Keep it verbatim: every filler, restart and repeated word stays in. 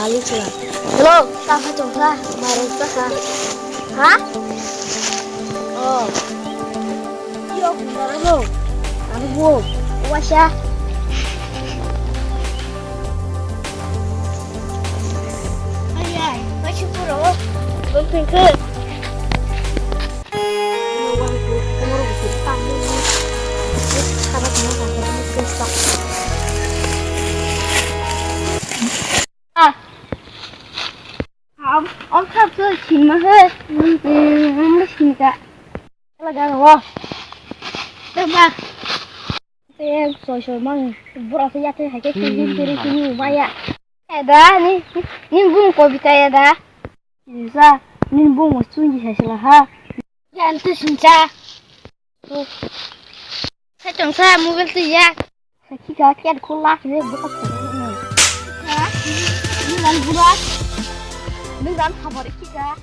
Hello, kaha chongkha, marok chakha. Ha? Oh. Iyo, kundara no. Ano bo, wasa. Ay, ay, wasa puro. Bumpi ke. Ah. Om, om, thap, thap, sinma, he. Hmm, hmm, sinka. Ala, garo, wo. Tebak. Te, soi, soi, mang. Bura, te, ya, te, hai, ke, hmm, kiri, kiri, kiri, maya. Eda, ni, ni, bung, kobita, eda. Isa, ni, bung, mo, chunji, hai, sila, ha. Yan tu sincha. Sa chong sa mobile tu ya. Sa ki ka kian ko la ki buka ko. Ha? Ni lan buka. Ni lan khabar ki ka.